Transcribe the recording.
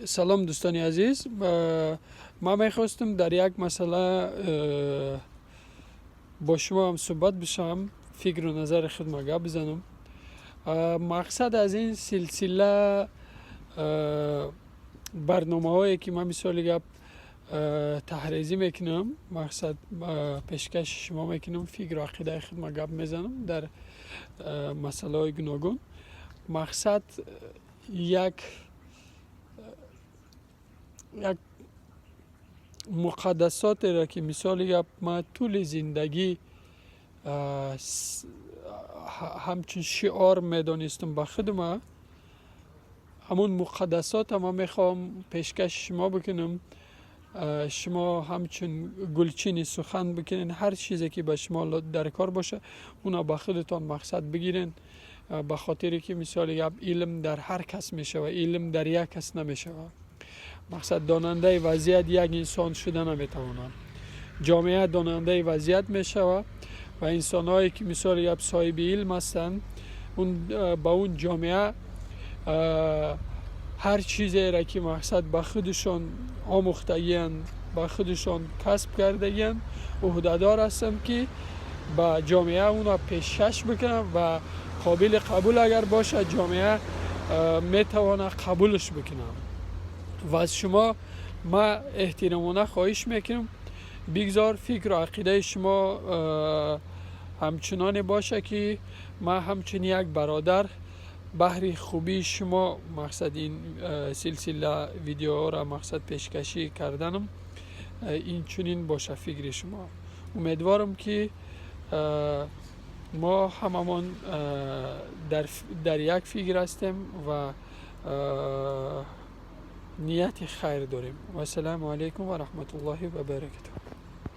Салом, дӯстони азиз. Ман мехостам дар як масъала бо шумо ҳам суҳбат бишавам, фикру назари худма гап бизанам. Мақсад аз ин силсила барномаҳое, ки ман, мисоли гап, таҳризӣ мекунам, мақсад пешкаши шумо мекунам, фикру ақидаи худма гап мезанам дар масъалаҳои гуногун. Мақсад як муқаддасотеро, ки, мисоли гап, ман тӯли зиндагӣ ҳамчун шиор медонистам ба худма, ҳамун муқаддасота ман мехоҳам пешкаши шумо бикунам. Шумо ҳамчун гулчини сухан бикунед. Ҳар чизе, ки ба шумо дар кор боша, уна ба худатон мақсад бигирен, ба хотире ки, мисоли гап, илм дар ҳар кас мешава, илм дар як кас намешава. Мақсад, донандаи вазъият як инсон шуда наметавонад. Ҷомеа донандаи вазъият мешава ва инсонҳое, ки, мисоли гап, соҳиби илм ҳастанд, ба он ҷомеа ҳар чизеро, ки, мақсад, ба худашон омӯхтагианд, ба худашон касб кардагианд, ӯҳдадор ҳастанд, ки ба ҷомеа онро пешкаш бикунанд ва қобили қабул агар бошад, ҷомеа метавонад қабулш бикунад. Ва аз шумо ман эҳтиромона хоҳиш мекунам, бигзор фикру ақидаи шумо ҳамчуноне боша, ки ман ҳамчун як бародар баҳри хубии шумо, мақсад, ин силсила видеоҳоро, мақсад, пешкашӣ карданам, инчунин боша фикри шумо. Умедворам, ки мо ҳамамон дар як фикр ҳастем ва нияти хайр дорем. Вассалому алайкум ва раҳматуллоҳи ва баракатуҳ.